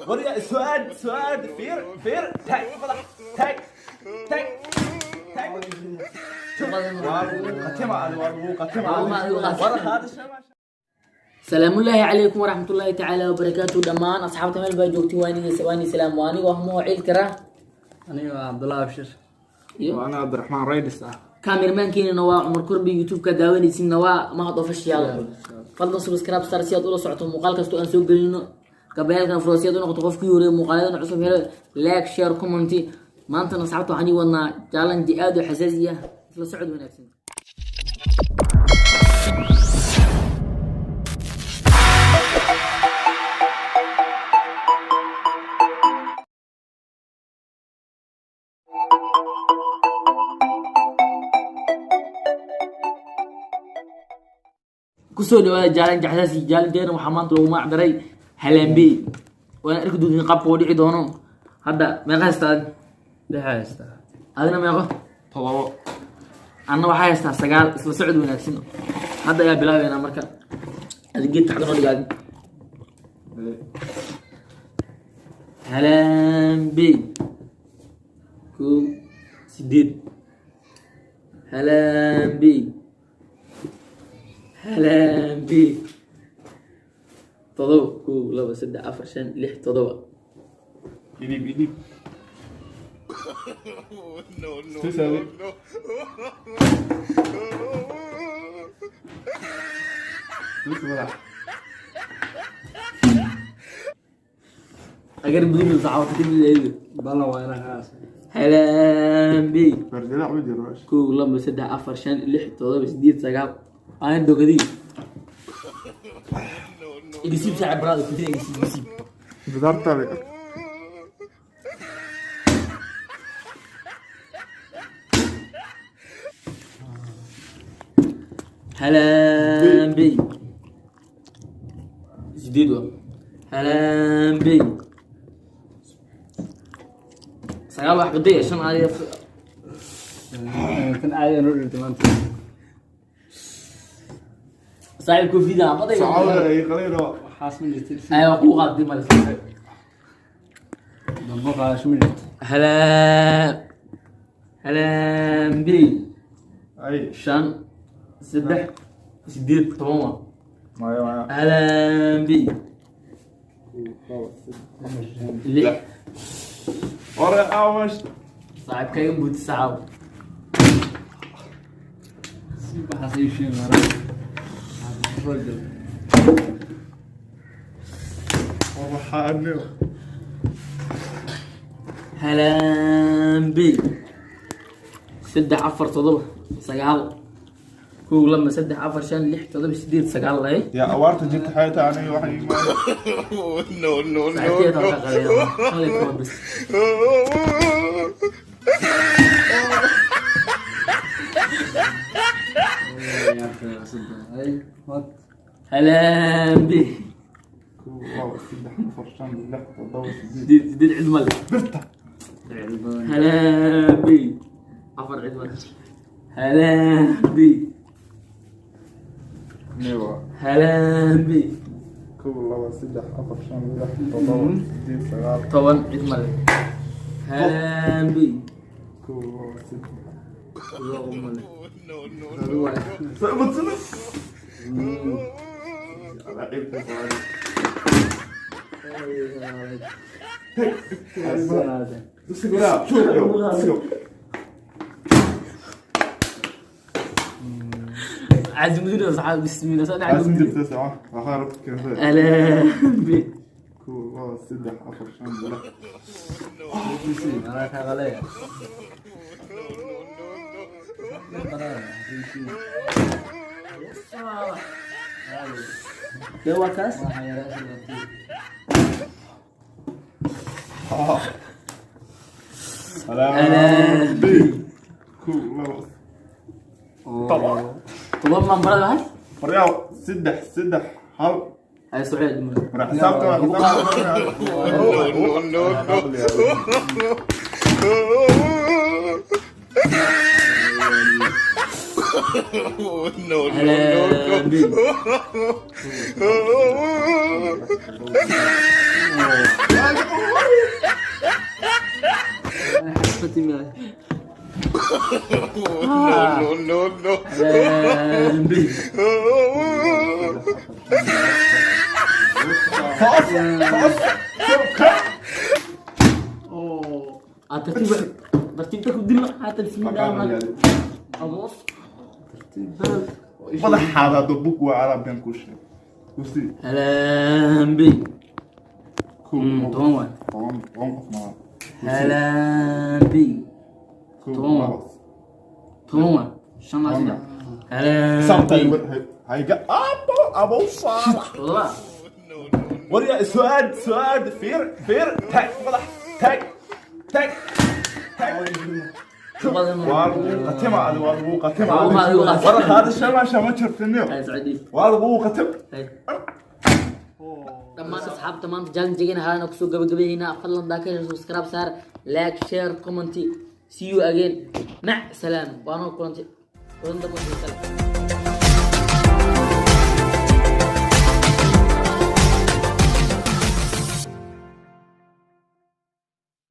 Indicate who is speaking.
Speaker 1: Warya, su'aad, su'aad, fiir, fiir, taag, madax, taag, taag, taag. Waa lagu qatima, waa lagu qatima. War qaadasha.
Speaker 2: Salaamullaahi calaykum waraxmatullaahi tacaala wabarakaatu. Dhammaan asxaabta meel baa joogtiin, waani salaam. Waa anigoo ah Moo Ciil Kara.
Speaker 3: Aniga waa Cabdullahi Abshir.
Speaker 2: Iyo
Speaker 4: Waa ana Cabdiraxmaan Raydis ah.
Speaker 2: Cameramankiinana waa Cumar Korbi, YouTube-ka daawanaysiinna waa Mahad Official. Fadlan subscribe star si aad ula socoto muuqaal kastoo aan soo gelino. Gabayaalkan furo si aad u noqoto qofkii horeeye muuqaaladan cusub helo. Like, share, comment. Maantana asxaabta waxaan ii wadnaa challenge aad u xasaasi ah. Isla socod wanaagsan. Kusoo dhawaada challenge xasaasi. Challengeena waxaa maanta loogu magac daray Halaambey. Waana arki doontiin qaabka uu dhici doono. Hadda meeqa haystaa?
Speaker 3: Lix haystaa.
Speaker 2: Adina meeqo?
Speaker 4: 7.
Speaker 2: Anna waxaa haystaa 9. Isla socod wanaagsan. Hadda ayaa bilaabeynaa. Marka adi geedka xagga noo dhigaadi. Halaambey, 1, 8. Halaambey, halaambey, 7. 1, 2, 3, 4, 5, 6, 7.
Speaker 4: Idib, idib. Tusaale. Tus madax.
Speaker 2: Agar budin saxaabta kadib.
Speaker 3: Ballan waa inaan kaas.
Speaker 2: Halaambey.
Speaker 4: Bardilaac ma jiro meesha.
Speaker 2: 1, 2, 3, 4, 5, 6, 7, 8, 9. Aan dogadii igisiib saaxib baraada kudina igisiib, igisiib.
Speaker 4: Bidaarta le.
Speaker 2: Halaambey, 8 waa. Halaambey, 9. Wax qadaya 5 adiga.
Speaker 3: Tan caadi noo dhirtay maanta.
Speaker 2: Saaxiib, koofida badayga.
Speaker 4: Sacaawada ay qalino.
Speaker 3: Waxaas ma jirto.
Speaker 2: Aywa, kuu qaaday male.
Speaker 3: Dambo qaadasho ma jirto.
Speaker 2: Halaambey.
Speaker 4: Ay.
Speaker 2: 5, 3, 8, 10 waa.
Speaker 4: Maya, maya.
Speaker 2: Halaambey, 6.
Speaker 4: Ore awash.
Speaker 2: Saaxiibkayga buuti saaxaw.
Speaker 3: Si waxaas ii sheegi waraa. Rajul.
Speaker 4: Waxaanu.
Speaker 2: Halaambey, 3, 4, 7, 9. 1, 2, 3, 4, 5, 6, 7, 8, 9 lay.
Speaker 4: Ya awaarta jirta xayta aniga waxay iimaanay.
Speaker 2: Saaxiibkeeda waa ka qadeeya qalay kuwa bis.
Speaker 3: Ay, what?
Speaker 2: Halaambey.
Speaker 4: 1, 2, 3, 4, 5, 6, 7, 8.
Speaker 2: 8, 8 cid male.
Speaker 4: Birta.
Speaker 2: Halaambey, 4 cid male. Halaambey.
Speaker 4: Niwa.
Speaker 2: Halaambey.
Speaker 4: 1, 2, 3, 4, 5, 6, 7, 8, 9.
Speaker 2: 10 cid male. Halaambey.
Speaker 4: 1, 2, 3.
Speaker 2: 2 male.
Speaker 4: Badsana.
Speaker 2: Cazimudina saxaab, bismillah sana.
Speaker 4: عايز
Speaker 2: Cazimudina.
Speaker 4: 9 waxaa keentay.
Speaker 2: Halaambey.
Speaker 4: 1, 2, 3, 4, 5, 6.
Speaker 3: Anaa kaa qalaya.
Speaker 2: Dee waa kaas.
Speaker 3: Waxaa yaraa isla qabtay.
Speaker 4: Halaambey. 1, 2.
Speaker 2: 10 maan barada waxay.
Speaker 4: Maryaa 3, 3, 1.
Speaker 2: Ay socod male.
Speaker 4: Mar xisaabta waa xisaabta.
Speaker 2: Halaambey. Xasfati.
Speaker 4: No, no, no.
Speaker 2: Halaan bi.
Speaker 1: Hoos, hoos, ka.
Speaker 2: Ah, tartiib, tartiibta ku dilno haatan, bismillah. Amoos.
Speaker 4: Madaxaada hadduu bug waa alaab been kuu sheeg. Kusii.
Speaker 2: Halaan bi.
Speaker 4: Kow,
Speaker 2: 10 waay.
Speaker 4: 10, 10 qof maaha.
Speaker 2: Halaan bi.
Speaker 4: Kow,
Speaker 2: 10 waay.
Speaker 4: laba.
Speaker 2: 10 waay, shan laa, saddex. Halaan
Speaker 4: Sometimes
Speaker 2: bi.
Speaker 4: hayga abo abo saala.
Speaker 2: 7.
Speaker 1: Waryaa, su-aal, su-aal, fiir, fiir, taag madax, taag, taag, taag.
Speaker 4: Waa lagu qatima adi, waa lagu qatima.
Speaker 2: Waa lagu qatima.
Speaker 4: War qaada shama shama jirtiniyo.
Speaker 2: Ay, socodii.
Speaker 4: Waa lagu qatim.
Speaker 2: Dhammaan asxaabta, maanta challenge-geena halana kusoo gabagabeynaa. Fadlan daa ka hesho, subscribe saar, like, share, comment. See you again, mac salaam. Waanoo kulantay kulan dambe oo xiiso leh.